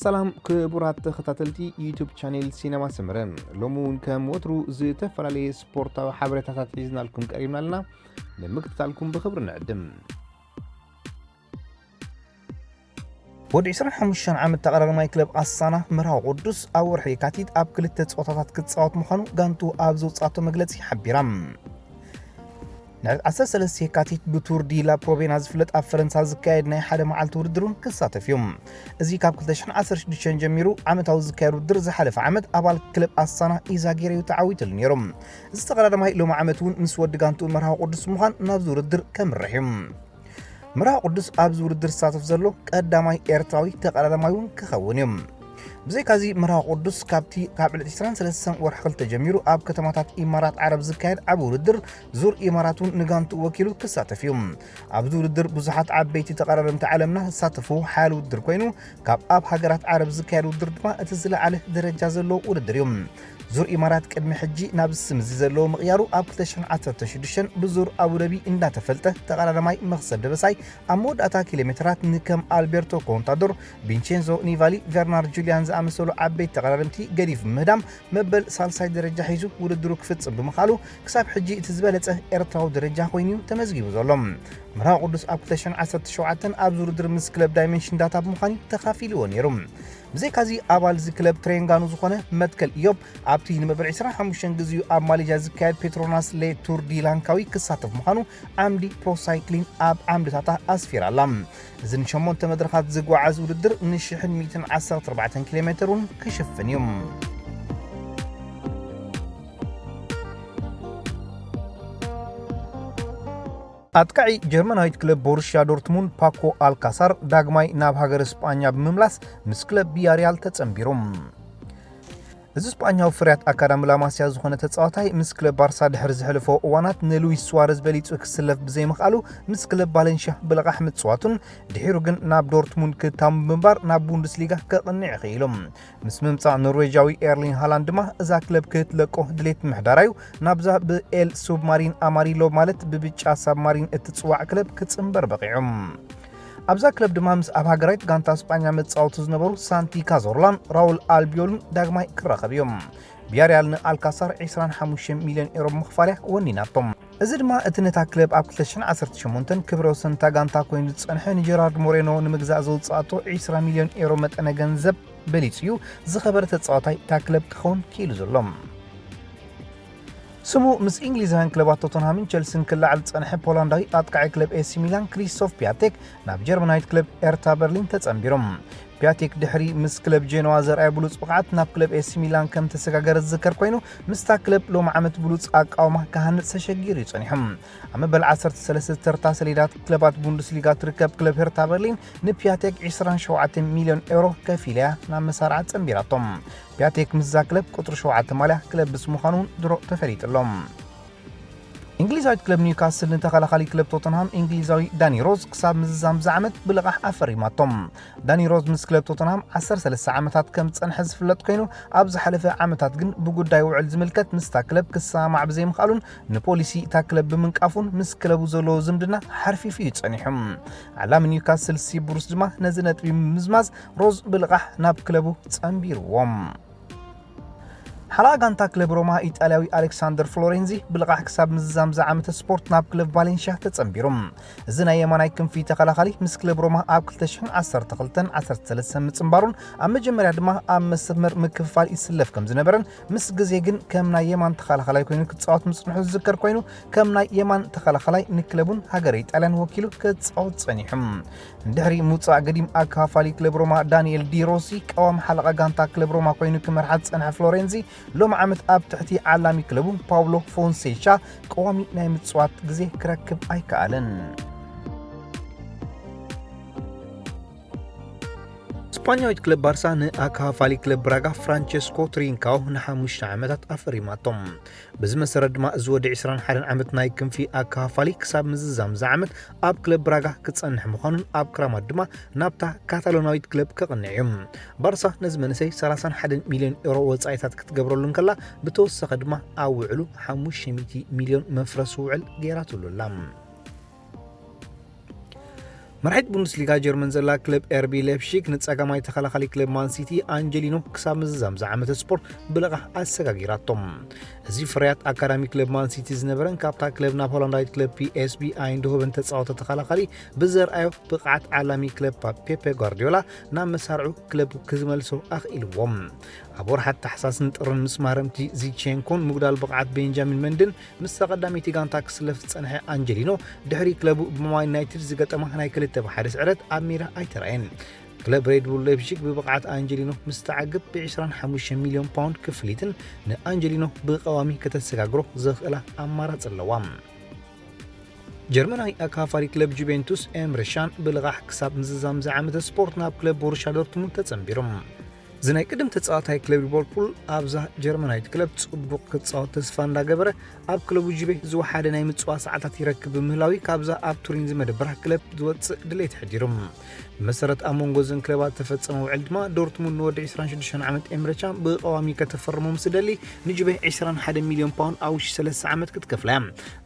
ሰላም ክቡራት ተኸታተልቲ ዩቱብ ቻኔል ሲነማ ሰመረ፣ ሎሚ እውን ከም ወትሩ ዝተፈላለየ ስፖርታዊ ሓበሬታታት ሒዝናልኩም ቀሪብና ኣለና። ንምክትታልኩም ብኽብሪ ንዕድም። ወዲ ዕስራን ሓሙሽተን ዓመት ተቐዳዳማይ ክለብ ኣሳና መርሃዊ ቅዱስ ኣብ ወርሒ የካቲት ኣብ ክልተ ጸወታታት ክጻወት ምዃኑ ጋንቱ ኣብ ዘውጻቶ መግለጺ ሓቢራ። ንዕለት ዓሰርተ ሰለስተ የካቲት ብቱር ዲ ላ ፕሮቬና ዝፍለጥ ኣብ ፈረንሳ ዝካየድ ናይ ሓደ መዓልቲ ውድድር እውን ክሳተፍ እዩ። እዚ ካብ ክልተ ሽሕን ዓሰርተ ሽዱሽተን ጀሚሩ ዓመታዊ ዝካየድ ውድድር ዝሓለፈ ዓመት ኣባል ክለብ ኣሳና ኢዛጊር እዩ ተዓዊትሉ ነይሩ። እዚ ተቐዳዳማይ ሎሚ ዓመት እውን ምስ ወዲ ጋንቱ መርሃዊ ቅዱስ ምዃን ናብዚ ውድድር ከምርሕ እዩ። መርሃዊ ቅዱስ ኣብዚ ውድድር ዝሳተፍ ዘሎ ቀዳማይ ኤርትራዊ ተቐዳዳማይ እውን ክኸውን እዩ። ብዘይካዚ መርሃዊ ቅዱስ ካብቲ ካብ ዕለት ዕስራን ሰለስተን ወርሒ ክልተ ጀሚሩ ኣብ ከተማታት ኢማራት ዓረብ ዝካየድ ዓቢ ውድድር ዙር ኢማራት እውን ንጋንቱ ወኪሉ ክሳተፍ እዩ። ኣብዚ ውድድር ብዙሓት ዓበይቲ ተቐዳደምቲ ዓለምና ዝሳተፍዎ ሓያል ውድድር ኮይኑ ካብ ኣብ ሃገራት ዓረብ ዝካየድ ውድድር ድማ እቲ ዝለዓለ ደረጃ ዘለዎ ውድድር እዩ። ዙር ኢማራት ቅድሚ ሕጂ ናብ ስም እዚ ዘለዎ ምቕያሩ ኣብ ክልተ ሽሕን ዓሰርተ ሽዱሽተን ብዙር ኣቡደቢ እንዳተፈልጠ ተቐዳዳማይ መኽሰብ ደበሳይ ኣብ መወዳእታ ኪሎ ሜትራት ንከም ኣልቤርቶ ኮንታዶር፣ ቪንቼንዞ ኒቫሊ፣ ቨርናር ጁሊያን ዝኣመሰሉ ዓበይቲ ተቐዳደምቲ ገዲፉ ምህዳም መበል ሳልሳይ ደረጃ ሒዙ ውድድሩ ክፍጽም ብምኽኣሉ ክሳብ ሕጂ እቲ ዝበለጸ ኤርትራዊ ደረጃ ኮይኑ እዩ ተመዝጊቡ ዘሎ። መርሃዊ ቅዱስ ኣብ ክልተ ሽሕን ዓሰርተ ሸውዓተን ኣብዚ ውድድር ምስ ክለብ ዳይሜንሽን ዳታ ብምዃን እዩ ተኻፊልዎ ነይሩ። ብዘይካዚ ኣባል እዚ ክለብ ትሬንጋኑ ዝኾነ መትከል ኢዮብ ኣብቲ ንመበል ዕስራን ሓሙሽተን ግዜኡ ኣብ ማሌዥያ ዝካየድ ፔትሮናስ ሌ ቱር ዲ ላንካዊ ክሳተፍ ምዃኑ ዓምዲ ፕሮሳይክሊን ኣብ ዓምድታታ ኣስፊራ ኣላ። እዚ ንሸሞንተ መድረኻት ዝጓዓዝ ውድድር ንሽሕን ሚእትን ዓሰርተ ኣርባዕተን ኪሎ ሜትር እውን ክሽፍን እዩ። ኣጥቃዒ ጀርመናዊት ክለብ ቦሩሽያ ዶርትሙንድ ፓኮ ኣልካሳር ዳግማይ ናብ ሃገር ስጳኛ ብምምላስ ምስ ክለብ ቢያሪያል ተጸንቢሩ። እዚ ስጳኛዊ ፍርያት ኣካዳሚ ላማሲያ ዝኾነ ተጻዋታይ ምስ ክለብ ባርሳ ድሕሪ ዘሕለፎ እዋናት ንሉዊስ ሱዋረዝ በሊጹ ክስለፍ ብዘይምኽኣሉ ምስ ክለብ ባለንሽያ ብልቓሕ ምጽዋቱን ድሒሩ ግን ናብ ዶርትሙንድ ክታሙ ብምንባር ናብ ቡንደስሊጋ ከቕንዕ ክኢሉ። ምስ ምምጻእ ኖርዌጃዊ ኤርሊንግ ሃላንድ ድማ እዛ ክለብ ክትለቆ ድሌት ምሕዳራዩ ናብዛ ብኤል ሱብማሪን ኣማሪሎ ማለት ብብጫ ሳብማሪን እትጽዋዕ ክለብ ክጽንበር በቒዑ። ኣብዛ ክለብ ድማ ምስ ኣብ ሃገራዊት ጋንታ ስጳኛ መጻወቱ ዝነበሩ ሳንቲ ካዞርላን ራውል ኣልቢዮልን ዳግማይ ክራኸብ እዮም። ቢያሪያል ንኣልካሳር ዕስራን ሓሙሽተን ሚልዮን ኤሮ ብምኽፋል እያ ወኒናቶም። እዚ ድማ እቲ ነታ ክለብ ኣብ ክልተ ሽሕን ዓሰርተ ሸሞንተን ክብረ ወሰን እታ ጋንታ ኮይኑ ዝጸንሐ ንጀራርድ ሞሬኖ ንምግዛእ ዘውጽኣቶ ዕስራ ሚልዮን ኤሮ መጠነ ገንዘብ በሊጹ እዩ ዝኸበረ ተጻዋታይ እታ ክለብ ክኸውን ክኢሉ ዘሎ። ስሙ ምስ እንግሊዛውያን ክለባት ቶተንሃምን ቸልሲን ክለዓል ዝጸንሐ ፖላንዳዊ ኣጥቃዒ ክለብ ኤሲ ሚላን ክሪስቶፍ ፒያቴክ ናብ ጀርመናዊት ክለብ ኤርታ በርሊን ተጸንቢሩ። ፒያቴክ ድሕሪ ምስ ክለብ ጄኖዋ ዘርኣየ ብሉጽ ብቕዓት ናብ ክለብ ኤሲ ሚላን ከም ተሰጋገረ ዝዝከር ኮይኑ ምስታ ክለብ ሎሚ ዓመት ብሉጽ ኣቃውማ ክሃንጽ ተሸጊሩ እዩ ጸኒሑ። ኣብ መበል ዓሰርተ ሰለስተ ተርታ ሰሌዳት ክለባት ቡንደስሊጋ ትርከብ ክለብ ሄርታ በርሊን ንፒያቴክ ዕስራን ሸውዓተን ሚልዮን ኤውሮ ከፊለያ ናብ መሳርዓ ጸንቢራቶም። ፒያቴክ ምስዛ ክለብ ቁጽሪ ሸውዓተ ማልያ ክለብስ ምዃኑ እውን ድሮ ተፈሊጡ ኣሎ። እንግሊዛዊት ክለብ ኒውካስል ንተኸላኻሊ ክለብ ቶተንሃም እንግሊዛዊ ዳኒ ሮዝ ክሳብ ምዝዛም ዝዓመት ብልቓሕ ኣፈሪማቶም። ዳኒ ሮዝ ምስ ክለብ ቶተንሃም ዓሰርተ ሰለስተ ዓመታት ከም ዝጸንሐ ዝፍለጥ ኮይኑ ኣብ ዝሓለፈ ዓመታት ግን ብጉዳይ ውዕል ዝምልከት ምስታ ክለብ ክሰማማዕ ብዘይምኽኣሉን ንፖሊሲ እታ ክለብ ብምንቃፉን ምስ ክለቡ ዘለዎ ዝምድና ሓርፊፉ እዩ ጸኒሑ። ዓላሚ ኒውካስል ስቲቭ ብሩስ ድማ ነዚ ነጥቢ ብምምዝማዝ ሮዝ ብልቓሕ ናብ ክለቡ ጸንቢርዎም። ሓለቓ ጋንታ ክለብ ሮማ ኢጣልያዊ ኣሌክሳንደር ፍሎሬንዚ ብልቓሕ ክሳብ ምዝዛም ዝዓመተ ስፖርት ናብ ክለብ ቫሌንሽያ ተጸንቢሩ። እዚ ናይ የማናይ ክንፊ ተኸላኻሊ ምስ ክለብ ሮማ ኣብ ክልተ ሽሕን ዓሰርተ ክልተን ዓሰርተ ሰለስተን ምጽንባሩን ኣብ መጀመርያ ድማ ኣብ መስመር ምክፍፋል ይስለፍ ከም ዝነበረን ምስ ግዜ ግን ከም ናይ የማን ተኸላኻላይ ኮይኑ ክጻወት ምጽንሑ ዝዝከር ኮይኑ ከም ናይ የማን ተኸላኻላይ ንክለቡን ሃገረ ኢጣልያን ወኪሉ ክጻወት ጸኒሑ። እንድሕሪ ምውጻእ ገዲም ኣካፋሊ ክለብ ሮማ ዳንኤል ዲ ሮሲ ቀዋሚ ሓለቓ ጋንታ ክለብ ሮማ ኮይኑ ክመርሓ ዝጸንሐ ፍሎሬንዚ ሎም ዓመት ኣብ ትሕቲ ዓላሚ ክለቡ ፓውሎ ፎንሴሻ ቀዋሚ ናይ ምጽዋት ግዜ ክረክብ ኣይከኣለን። ስፓኛዊት ክለብ ባርሳ ንኣካፋሊ ክለብ ብራጋ ፍራንቸስኮ ትሪንካው ንሓሙሽተ ዓመታት ኣፈሪማቶም። በዚ መሰረት ድማ እዚ ወዲ ዕስራን ሓደን ዓመት ናይ ክንፊ ኣካፋሊ ክሳብ ምዝዛም ዝዓመት ኣብ ክለብ ብራጋ ክጸንሕ ምዃኑን ኣብ ክራማት ድማ ናብታ ካታሎናዊት ክለብ ከቕንዕ እዩ። ባርሳ ነዚ መንእሰይ ሰላሳን ሓደን ሚልዮን ኤሮ ወጻኢታት ክትገብረሉ እንከላ ብተወሰኸ ድማ ኣብ ውዕሉ ሓሙሽተ ሚእቲ ሚልዮን መፍረሲ ውዕል ገይራትሉ ኣላ። መራሒት ቡንደስሊጋ ጀርመን ዘላ ክለብ ኤርቢ ሌፕሺግ ንጸጋማይ ተኸላኻሊ ክለብ ማንሲቲ ኣንጀሊኖ ክሳብ ምዝዛም ዝዓመተ ስፖርት ብልቓሕ ኣሰጋጊራቶም። እዚ ፍርያት ኣካዳሚ ክለብ ማንሲቲ ዝነበረን ካብታ ክለብ ናብ ሆላንዳዊት ክለብ ፒኤስቢ ኣይንድሆቨን ተጻወተ ተኸላኻሊ ብዘርኣዮ ብቕዓት ዓላሚ ክለብ ፔፔ ጓርዲዮላ ናብ መሳርዑ ክለብ ክዝመልሶ ኣኽኢልዎም። ኣብ ወርሓት ታሕሳስን ጥርን ምስ ማረምቲ ዚቼንኮን ምጉዳል ብቕዓት ቤንጃሚን መንድን ምስ ቀዳመይቲ ጋንታ ክስለፍ ዝጸንሐ ኣንጀሊኖ ድሕሪ ክለቡ ብማን ዩናይትድ ዝገጠማ ናይ ክልተ ብሓደ ስዕረት ኣብ ሜዳ ኣይተራእየን። ክለብ ሬድቡል ሌፕሺግ ብብቕዓት ኣንጀሊኖ ምስ ተዓግብ ብ25 ሚልዮን ፓውንድ ክፍሊትን ንኣንጀሊኖ ብቐዋሚ ከተሰጋግሮ ዘኽእላ ኣማራጺ ኣለዋ። ጀርመናዊ ኣካፋሪ ክለብ ጁቬንቱስ ኤምሬ ሻን ብልቓሕ ክሳብ ምዝዛም ዝዓመተ ስፖርት ናብ ክለብ ቦሩሻ ዶርትሙንድ ተጸንቢሩ። እዚ ናይ ቅድም ተጻዋታይ ክለብ ሊቨርፑል ኣብዛ ጀርመናዊት ክለብ ጽቡቕ ክጻወት ተስፋ እንዳገበረ ኣብ ክለቡ ጁቬ ዝወሓደ ናይ ምጽዋ ሰዓታት ይረክብ ብምህላዊ ካብዛ ኣብ ቱሪን ዝመደበራ ክለብ ዝወጽእ ድሌት ሕዲሩ። ብመሰረት ኣብ መንጎ እዘን ክለባት ተፈጸመ ውዕል ድማ ዶርትሙንድ ንወዲ 26 ዓመት ኤምሬ ቻን ብቐዋሚ ከተፈርሞ ምስ ደሊ ንጁቬ 21 ሚልዮን ፓውንድ ኣብ ውሽጢ ሰለስተ ዓመት ክትከፍላ እያ።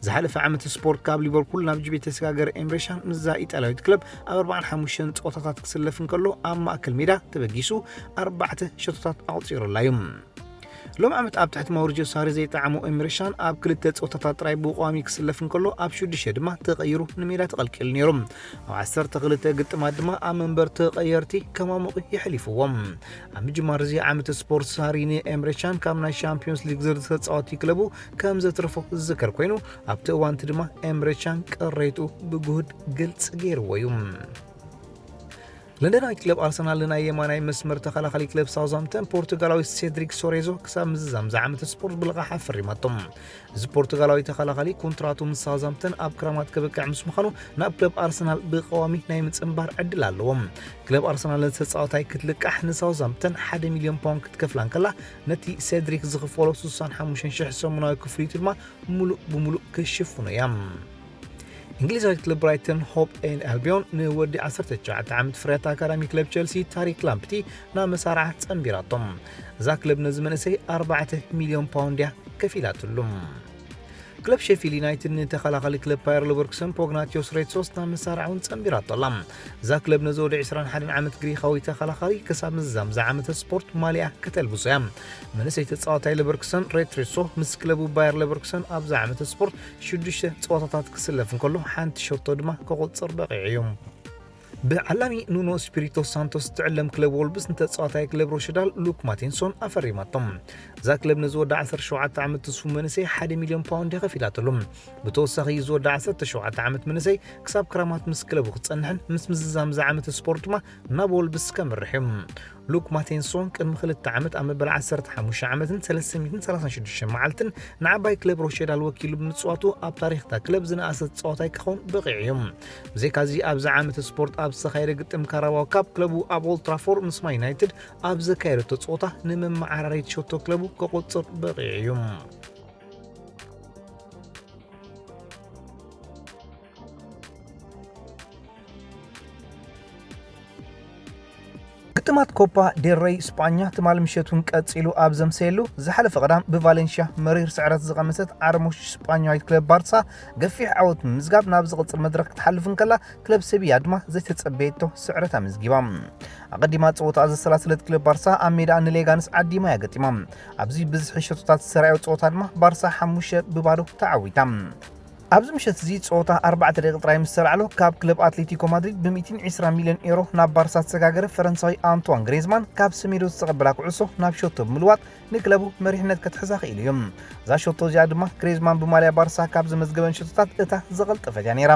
ዝሓለፈ ዓመት ስፖርት ካብ ሊቨርፑል ናብ ጁቬ ተሰጋገረ ኤምሬ ቻን ምስዛ ኢጣልያዊት ክለብ ኣብ 45 ጸወታታት ክስለፍ እንከሎ ኣብ ማእከል ሜዳ ተበጊሱ ኣርባዕተ ሸቶታት ኣቑጺሩላ እዩ። ሎም ዓመት ኣብ ትሕቲ ማውሪዚዮ ሳሪ ዘይጠዓሞ ኤምሬ ቻን ኣብ ክልተ ጸወታታት ጥራይ ብቋሚ ክስለፍ እንከሎ ኣብ ሽዱሽተ ድማ ተቐይሩ ንሜዳ ተቐልቂሉ ነይሩ። ኣብ ዓሰርተ ክልተ ግጥማት ድማ ኣብ መንበር ተቐየርቲ ከማሙቑ የሕሊፍዎም። ኣብ ምጅማር እዚ ዓመት ስፖርት ሳሪ ንኤምሬ ቻን ካብ ናይ ሻምፒዮንስ ሊግ ዝርዝር ተጻዋቲ ክለቡ ከም ዘትረፎ ዝዝከር ኮይኑ ኣብቲ እዋንቲ ድማ ኤምሬ ቻን ቅሬቱ ብግሁድ ግልጽ ገይርዎ እዩ። ለንደናዊት ክለብ ኣርሰናል ንናይ የማናይ መስመር ተኸላኻሊ ክለብ ሳውዝሃምፕተን ፖርቱጋላዊ ሴድሪክ ሶሬዞ ክሳብ ምዝዛም ዝዓመተ ስፖርት ብልቓሕ ኣፈሪማቶም። እዚ ፖርቱጋላዊ ተኸላኻሊ ኮንትራቱ ምስ ሳውዝሃምፕተን ኣብ ክራማት ከብቅዕ ምስ ምዃኑ ናብ ክለብ ኣርሰናል ብቐዋሚ ናይ ምጽንባር ዕድል ኣለዎ። ክለብ ኣርሰናል ነቲ ተጻዋታይ ክትልቃሕ ንሳውዝሃምፕተን ሓደ ሚልዮን ፓውንድ ክትከፍላ እንከላ ነቲ ሴድሪክ ዝኽፈሎ 65,000 ሰሙናዊ ክፍሊቱ ድማ ሙሉእ ብሙሉእ ክሽፍኑ እያ። እንግሊዛዊት ክለብ ብራይተን ሆፕ ኤንድ ኣልቢዮን ንወዲ 19 ዓመት ፍርያት ኣካዳሚ ክለብ ቸልሲ ታሪክ ላምፕቲ ናብ መሳርዓ ጸንቢራቶም። እዛ ክለብ ነዚ መንእሰይ ኣርባዕተ ሚልዮን ፓውንድ እያ ከፊላትሉ። ክለብ ሼፊልድ ዩናይትድ ንተኸላኻሊ ክለብ ባየር ሌቨርኩሰን ፖግናቲዮስ ሬትሶስ ናብ መሳርዓ እውን ጸንቢራቶ ኣላ። እዛ ክለብ ነዚ ወዲ 21 ዓመት ግሪኻዊ ተኸላኻሊ ክሳብ ምዝዛም ዝዓመተ ስፖርት ማልያ ከተልብሶ እያ። መንእሰይ ተጻዋታይ ሌቨርኩሰን ሬትሪሶ ምስ ክለቡ ባየር ሌቨርኩሰን ኣብ ዝዓመተ ስፖርት ሽዱሽተ ጸወታታት ክስለፍ እንከሎ ሓንቲ ሸቶ ድማ ከቑጽር በቒዑ እዩ። ብዓላሚ ኑኖ ስፒሪቶ ሳንቶስ ትዕለም ክለብ ወልብስ ንተጻዋታይ ክለብ ሮሸዳል ሉክ ማቴንሶን ኣፈሪማቶም። እዛ ክለብ ነዚ ወዲ 17 ዓመት ትስፉ መንእሰይ ሓደ ሚልዮን ፓውንድ እያ ከፊላትሉ። ብተወሳኺ ዝወዲ 17 ዓመት መንእሰይ ክሳብ ክራማት ምስ ክለቡ ክጸንሕን ምስ ምዝዛም ዝዓመት ስፖርት ድማ ናብ ወልብስ ከምርሕ እዩ። ሉክ ማቴንሶን ቅድሚ ክልተ ዓመት ኣብ መበል 15 ዓመትን 336 መዓልትን ንዓባይ ክለብ ሮሸዳል ወኪሉ ብምጽዋቱ ኣብ ታሪኽታ ክለብ ዝነኣሰ ተጻዋታይ ክኸውን በቒዑ እዩ። ብዘይካዚ ኣብዚ ዓመት ስፖርት ኣብ ዝተኻየደ ግጥም ካራባው ካፕ ክለቡ ኣብ ኦልድ ትራፎርድ ምስ ማን ዩናይትድ ኣብ ዘካየደቶ ጸወታ ንመመዓራረይቲ ሸቶ ክለቡ ከቑጽር በቒዑ እዩ። ግጥማት ኮፓ ዴል ሬይ ስጳኛ ትማሊ ምሸት እውን ቀጺሉ ኣብ ዘምሰየሉ ዝሓለፈ ቀዳም ብቫሌንሽያ መሪር ስዕረት ዝቐመሰት ዓርሞሽ ስጳኛዊት ክለብ ባርሳ ገፊሕ ዓወት ምምዝጋብ ናብ ዝቕጽል መድረኽ ክትሓልፍ እንከላ ክለብ ሰብያ ድማ ዘይተጸበየቶ ስዕረት ኣመዝጊባ። ኣቐዲማ ጸወታ ዘሰላሰለት ክለብ ባርሳ ኣብ ሜዳ ንሌጋንስ ዓዲማ እያ ገጢማ። ኣብዚ ብዝሒ ሸቶታት ዝተራእዮ ጸወታ ድማ ባርሳ ሓሙሽተ ብባዶ ተዓዊታ። ኣብዚ ምሸት እዚ ጸወታ ኣርባዕተ ደቂቕ ጥራይ ምስ ተላዕሎ ካብ ክለብ ኣትሌቲኮ ማድሪድ ብ120 ሚልዮን ኤሮ ናብ ባርሳ ዝተሰጋገረ ፈረንሳዊ ኣንቷን ግሬዝማን ካብ ሰሜዶ ዝተቐበላ ኩዕሶ ናብ ሸቶ ብምልዋጥ ንክለቡ መሪሕነት ከትሕዛ ክኢሉ እዩ። እዛ ሸቶ እዚኣ ድማ ግሬዝማን ብማልያ ባርሳ ካብ ዘመዝገበን ሸቶታት እታ ዝቐልጠፈት እያ ነይራ።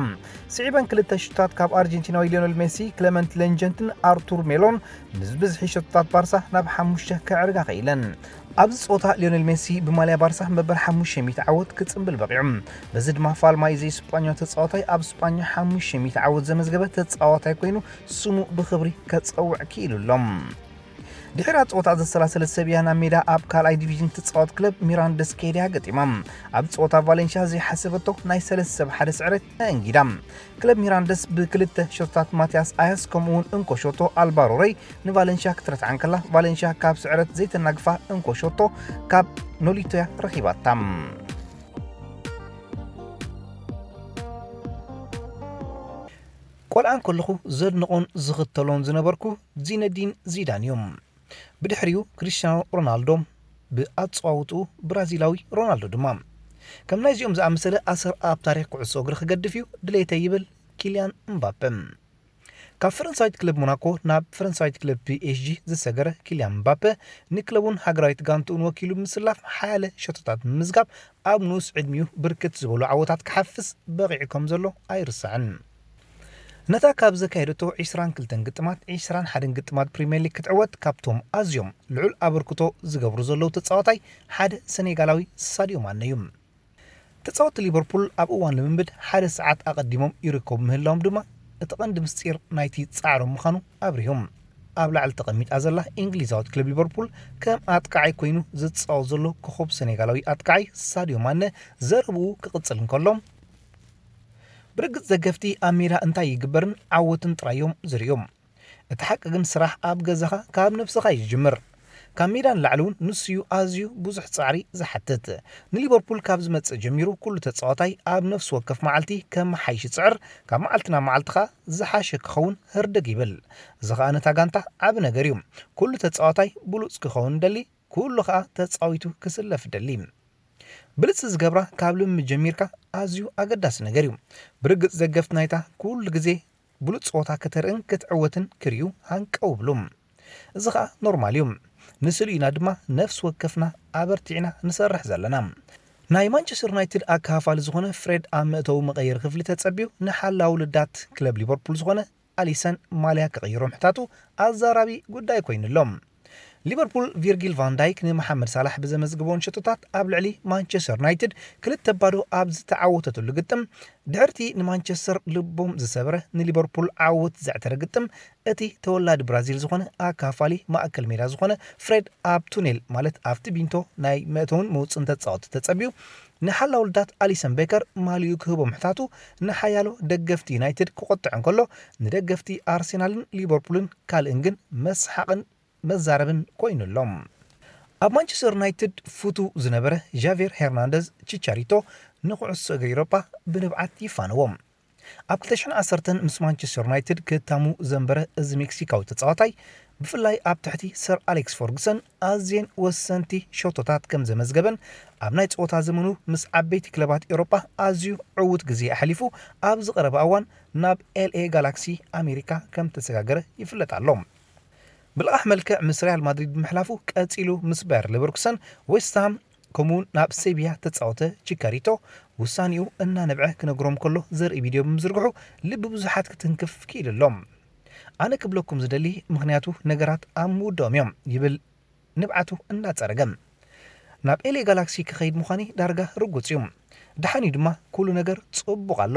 ስዒበን ክልተ ሸቶታት ካብ ኣርጀንቲናዊ ሊዮነል ሜሲ፣ ክለመንት ሌንጀንትን ኣርቱር ሜሎን ምስ ብዝሒ ሸቶታት ባርሳ ናብ ሓሙሽተ ከዕርጋ ክኢለን። ኣብዚ ጸወታ ሊዮነል ሜሲ ብማልያ ባርሳ መበል ሓሙሽተ ሚእቲ ዓወት ክጽንብል በቒዑ። በዚ ድማ ፋልማይ ዘይስጳኛ ተጻዋታይ ኣብ ስጳኛ ሓሙሽተ ሚእቲ ዓወት ዘመዝገበ ተጻዋታይ ኮይኑ ስሙ ብኽብሪ ከጸውዕ ክኢሉ ኣሎ። ድሕራ ጸወታ ዘሰላሰለት ሰብያ ናብ ሜዳ ኣብ ካልኣይ ዲቪዥን ትጻወት ክለብ ሚራንደስ ከይድያ ገጢማ። ኣብ ጸወታ ቫሌንሽያ ዘይሓሰበቶ ናይ ሰለስተ ሰብ ሓደ ስዕረት ኣእንጊዳ። ክለብ ሚራንደስ ብክልተ ሸቶታት ማቲያስ ኣያስ ከምኡ እውን እንኮ ሸቶ ኣልባሮ ረይ ንቫሌንሽያ ክትረትዓ እንከላ ቫሌንሽያ ካብ ስዕረት ዘይተናግፋ እንኮ ሸቶ ካብ ኖሊቶያ ረኺባታ። ቆልዓ እንከለኹ ዘድንቖን ዝኽተሎን ዝነበርኩ ዚነዲን ዚዳን እዩ። ብድሕሪኡ ክሪስቲያኖ ሮናልዶ፣ ብኣጸዋውትኡ ብራዚላዊ ሮናልዶ ድማ። ከም ናይዚኦም ዝኣመሰለ ኣሰር ኣብ ታሪኽ ኩዕሶ እግሪ ክገድፍ እዩ ድሌተይ ይብል ኪልያን እምባፔ። ካብ ፈረንሳዊት ክለብ ሞናኮ ናብ ፈረንሳዊት ክለብ ፒ ኤስ ጂ ዝሰገረ ኪልያን እምባፔ፣ ንክለቡን ሃገራዊት ጋንትኡን ወኪሉ ብምስላፍ ሓያለ ሸቶታት ብምምዝጋብ ኣብ ንኡስ ዕድሚኡ ብርክት ዝበሉ ዓወታት ክሓፍስ በቒዑ ከም ዘሎ ኣይርሳዕን። ነታ ካብ ዘካየደቶ ዕስራን ክልተን ግጥማት፣ ዕስራን ሓደን ግጥማት ፕሪምየር ሊግ ክትዕወት ካብቶም ኣዝዮም ልዑል ኣበርክቶ ዝገብሩ ዘለዉ ተጻዋታይ ሓደ ሰኔጋላዊ ሳድዮ ማነ እዩ። ተጻወትቲ ሊቨርፑል ኣብ እዋን ልምምድ ሓደ ሰዓት ኣቐዲሞም ይርከቡ ምህላዎም ድማ እቲ ቀንዲ ምስጢር ናይቲ ጻዕሮም ምዃኑ ኣብሪሆም። ኣብ ላዕሊ ተቐሚጣ ዘላ እንግሊዛዊት ክለብ ሊቨርፑል ከም ኣጥቃዓይ ኮይኑ ዝጻወት ዘሎ ኮኾብ ሰኔጋላዊ ኣጥቃዓይ ሳድዮ ማነ ዘረብኡ ክቕጽል እንከሎ፣ ብርግጽ ደገፍቲ ኣብ ሜዳ እንታይ ይግበርን ዓወትን ጥራይ እዮም ዝርእዮም። እቲ ሓቂ ግን ስራሕ ኣብ ገዛኻ ካብ ነብስኻ እዩ ዝጅምር። ካብ ሜዳ ንላዕሊ እውን ንሱ እዩ ኣዝዩ ብዙሕ ጻዕሪ ዝሓትት። ንሊቨርፑል ካብ ዝመጽእ ጀሚሩ ኩሉ ተጻዋታይ ኣብ ነፍሲ ወከፍ መዓልቲ ከመሓይሽ ይጽዕር፣ ካብ መዓልቲ ናብ መዓልቲ ኸኣ ዝሓሸ ክኸውን ህርድግ ይብል። እዚ ኸኣ ነታ ጋንታ ዓቢ ነገር እዩ። ኩሉ ተጻዋታይ ብሉጽ ክኸውን ደሊ፣ ኩሉ ኸኣ ተጻዊቱ ክስለፍ ደሊ። ብልጽቲ ዝገብራ ካብ ልምምድ ጀሚርካ ኣዝዩ ኣገዳሲ ነገር እዩ። ብርግጽ ደገፍቲ ናይታ ኩሉ ግዜ ብሉጽ ጸወታ ከተርእን ክትዕወትን ክርእዩ ሃንቀው ይብሉ። እዚ ኸኣ ኖርማል እዩ። ንስሉ ኢና ድማ ነፍሲ ወከፍና ኣበርቲዕና ንሰርሕ ዘለና። ናይ ማንቸስተር ዩናይትድ ኣከፋፋሊ ዝኾነ ፍሬድ ኣብ መእተዊ መቐየሪ ክፍሊ ተጸቢዩ ንሓላው ልዳት ክለብ ሊቨርፑል ዝኾነ ኣሊሰን ማልያ ክቕይሮ ምሕታቱ ኣዛራቢ ጉዳይ ኮይኑ ኣሎ። ሊቨርፑል ቪርጊል ቫን ዳይክ ንመሓመድ ሳላሕ ብዘመዝግቦን ሸቶታት ኣብ ልዕሊ ማንቸስተር ዩናይትድ ክልተ ባዶ ኣብ ዝተዓወተትሉ ግጥም፣ ድሕርቲ ንማንቸስተር ልቦም ዝሰበረ ንሊቨርፑል ዓወት ዘዕተረ ግጥም፣ እቲ ተወላዲ ብራዚል ዝኾነ ኣካፋሊ ማእከል ሜዳ ዝኾነ ፍሬድ ኣብ ቱኔል፣ ማለት ኣብቲ ቢንቶ ናይ መእተውን መውጽእን ተጻወቲ ተጸቢዩ ንሓላው ልዳት ኣሊሰን ቤከር ማልዩ ክህቦ ምሕታቱ ንሓያሎ ደገፍቲ ዩናይትድ ክቆጥዕ እንከሎ፣ ንደገፍቲ ኣርሴናልን ሊቨርፑልን ካልእን ግን መስሓቕን መዛረብን ኮይኑ ኣሎ። ኣብ ማንቸስተር ዩናይትድ ፍቱው ዝነበረ ዣቪየር ሄርናንደዝ ቺቻሪቶ ንኩዕሶ እግሪ ኤውሮጳ ብንብዓት ይፋነዎ። ኣብ ክልተ ሽሕን ዓሰርተን ምስ ማንቸስተር ዩናይትድ ክታሙ ዘንበረ እዚ ሜክሲካዊ ተጻዋታይ፣ ብፍላይ ኣብ ትሕቲ ሰር ኣሌክስ ፈርጉሰን ኣዝየን ወሰንቲ ሸቶታት ከም ዘመዝገበን፣ ኣብ ናይ ጸወታ ዘመኑ ምስ ዓበይቲ ክለባት ኤውሮጳ ኣዝዩ ዕዉት ግዜ ኣሕሊፉ፣ ኣብዚ ቀረባ እዋን ናብ ኤል ኤ ጋላክሲ ኣሜሪካ ከም ተሰጋገረ ይፍለጥ ኣሎ። ብልቓሕ መልክዕ ምስ ሪያል ማድሪድ ብምሕላፉ፣ ቀጺሉ ምስ ባየር ሌቨርኩሰን፣ ዌስትሃም፣ ከምኡውን ናብ ሴቪያ ተጻወተ። ቺካሪቶ ውሳኔኡ እናነብዐ ክነግሮም ከሎ ዘርኢ ቪድዮ ብምዝርግሑ ልቢ ብዙሓት ክትንክፍ ክኢሉ ኣሎ። ኣነ ክብለኩም ዝደሊ፣ ምኽንያቱ ነገራት ኣብ ምውድኦም እዮም ይብል ንብዓቱ እናጸረገ። ናብ ኤልኤ ጋላክሲ ክኸይድ ምዃነይ ዳርጋ ርጉጽ እዩ። ደሓን እዩ ድማ፣ ኩሉ ነገር ጽቡቕ ኣሎ።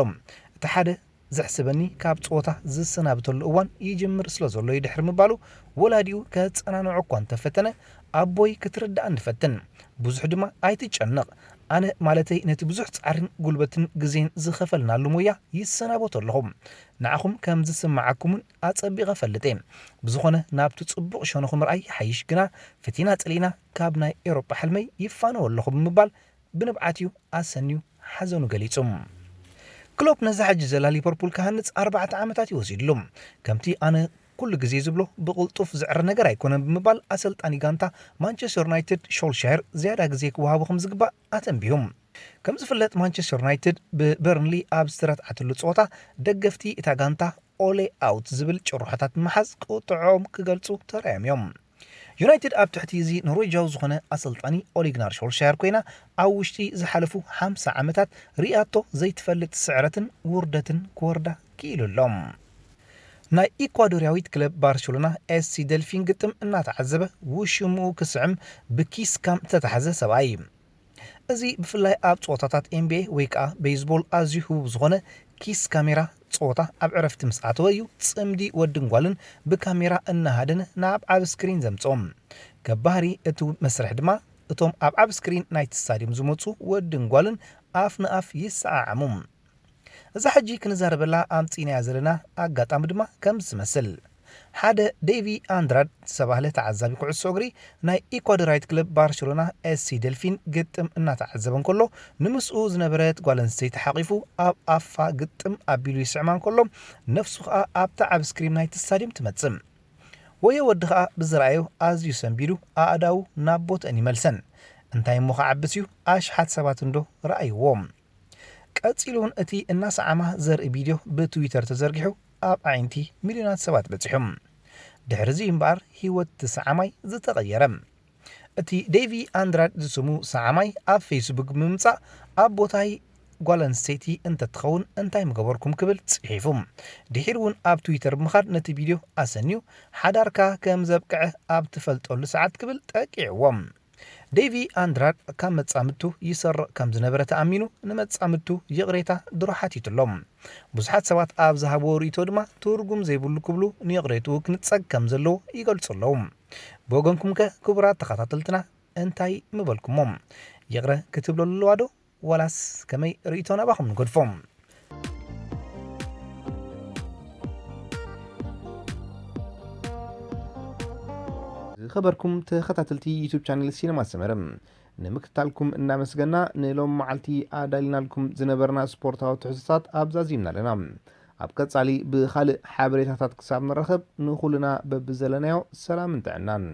እቲ ሓደ ዘሕስበኒ ካብ ጸወታ ዝሰናብተሉ እዋን ይጅምር ስለ ዘሎ እዩ ድሕሪ ምባሉ፣ ወላዲኡ ከጸናንዖ እኳ እንተፈተነ፣ ኣቦይ ክትርድኣኒ ፈትን። ብዙሕ ድማ ኣይትጨነቕ። ኣነ ማለተይ ነቲ ብዙሕ ጻዕርን ጉልበትን ግዜን ዝኸፈልናሉ ሞያ ይሰናበቶ ኣለኹ። ንዓኹም ከም ዝስምዓኩምን ኣጸቢቐ እፈልጥ እየ። ብዝኾነ ናብቲ ጽቡቕ ሸነኹ ምርኣይ ይሓይሽ፣ ግና ፈቲና ጸሊእና ካብ ናይ ኤውሮጳ ሕልመይ ይፋነው ኣለኹ ብምባል ብንብዓት እዩ ኣሰንዩ ሓዘኑ ገሊጹ። ክሎፕ ነዛ ሕጂ ዘላ ሊቨርፑል ክሃንጽ ኣርባዕተ ዓመታት እዩ ወሲድሉ። ከምቲ ኣነ ኩሉ ግዜ ዝብሎ ብቕልጡፍ ዝዕረ ነገር ኣይኮነን ብምባል ኣሰልጣኒ ጋንታ ማንቸስተር ዩናይትድ ሾልሻየር ዝያዳ ግዜ ክወሃቦ ከም ዝግባእ ኣተንቢሁ። ከም ዝፍለጥ ማንቸስተር ዩናይትድ ብበርንሊ ኣብ ዝተረትዓትሉ ጸወታ ደገፍቲ እታ ጋንታ ኦሌ ኣውት ዝብል ጭርሖታት ብምሓዝ ቁጥዖም ክገልጹ ተራዮም እዮም። ዩናይትድ ኣብ ትሕቲ እዚ ኖርዌጃዊ ዝኾነ ኣሰልጣኒ ኦሊግናር ሾልሻየር ኮይና ኣብ ውሽጢ ዝሓለፉ ሓምሳ ዓመታት ርኢያቶ ዘይትፈልጥ ስዕረትን ውርደትን ክወርዳ ክኢሉ ኣሎ። ናይ ኢኳዶርያዊት ክለብ ባርሴሎና ኤስሲ ደልፊን ግጥም እናተዓዘበ ውሽምኡ ክስዕም ብኪስ ካም ዝተታሕዘ ሰብኣይ። እዚ ብፍላይ ኣብ ጸወታታት ኤን ቢ ኤ ወይ ከኣ ቤዝቦል ኣዝዩ ህቡብ ዝኾነ ኪስ ካሜራ ጸወታ ኣብ ዕረፍቲ ምስ ኣተወ እዩ ጽምዲ ወድን ጓልን ብካሜራ እናሃደነ ናብ ዓቢ ስክሪን ዘምጽኦም። ገባህሪ እቲ መስርሕ ድማ እቶም ኣብ ዓቢ ስክሪን ናይቲ ስታድዮም ዝመጹ ወድን ጓልን ኣፍ ንኣፍ ይሰዓዓሙ። እዛ ሕጂ ክንዛረበላ ኣምጺእናያ ዘለና ኣጋጣሚ ድማ ከምዚ ትመስል። ሓደ ዴቪ ኣንድራድ ዝተባህለ ተዓዛቢ ኩዕሶ እግሪ ናይ ኢኳዶራዊት ክለብ ባርሴሎና ኤስሲ ደልፊን ግጥም እናተዓዘበ እንከሎ፣ ንምስኡ ዝነበረት ጓል ኣንስተይቲ ሓቒፉ ኣብ ኣፋ ግጥም ኣቢሉ ይስዕማ እንከሎ፣ ነፍሱ ከኣ ኣብታ ዓብ ስክሪን ናይቲ ስታድዮም ትመጽእ። ወዮ ወዲ ከኣ ብዝረኣዮ ኣዝዩ ሰንቢዱ ኣእዳዉ ናብ ቦተን ይመልሰን። እንታይ እሞ ክዓብስ እዩ፣ ኣሽሓት ሰባት እንዶ ረኣይዎ። ቀጺሉ እውን እቲ እናሰዓማ ዘርኢ ቪድዮ ብትዊተር ተዘርጊሑ ኣብ ኣዒንቲ ሚልዮናት ሰባት በጺሑ። ድሕሪ እዚ እምበኣር ህይወት እቲ ሰዓማይ ዝተቐየረ። እቲ ዴቪ ኣንድራድ ዝስሙ ሰዓማይ ኣብ ፌስቡክ ብምምጻእ ኣብ ቦታይ ጓል ኣንስተይቲ እንተትኸውን እንታይ ምገበርኩም ክብል ጽሒፉ። ድሒሩ እውን ኣብ ትዊተር ብምኻድ ነቲ ቪድዮ ኣሰንዩ ሓዳርካ ከም ዘብቅዐ ኣብ ትፈልጠሉ ሰዓት ክብል ጠቂዕዎ። ዴቪ ኣንድራድ ካብ መጻምድቱ ይሰርቕ ከም ዝነበረ ተኣሚኑ ንመጻምድቱ ይቕሬታ ድሮ ሓቲቱሎም። ብዙሓት ሰባት ኣብ ዝሃብዎ ርእይቶ ድማ ትርጉም ዘይብሉ ክብሉ ንይቕሬትኡ ክንጸግ ከም ዘለዎ ይገልጹ ኣለዉ። ብወገንኩም ከ ክቡራት ተኸታተልትና እንታይ ምበልኩሞ? ይቕረ ክትብለሉ ኣለዋ ዶ? ዋላስ ከመይ ርእይቶ ናባኹም ንገድፎም? ዝኸበርኩም ተኸታተልቲ ዩቱብ ቻነል ሲነማ ሰመረ፣ ንምክትታልኩም እናመስገና ንሎም መዓልቲ ኣዳሊናልኩም ዝነበርና ስፖርታዊ ትሕዝቶታት ኣብዛዚምና ኣለና። ኣብ ቀጻሊ ብኻልእ ሓበሬታታት ክሳብ ንራኸብ ንኹልና በብዘለናዮ ሰላምን ጥዕናን።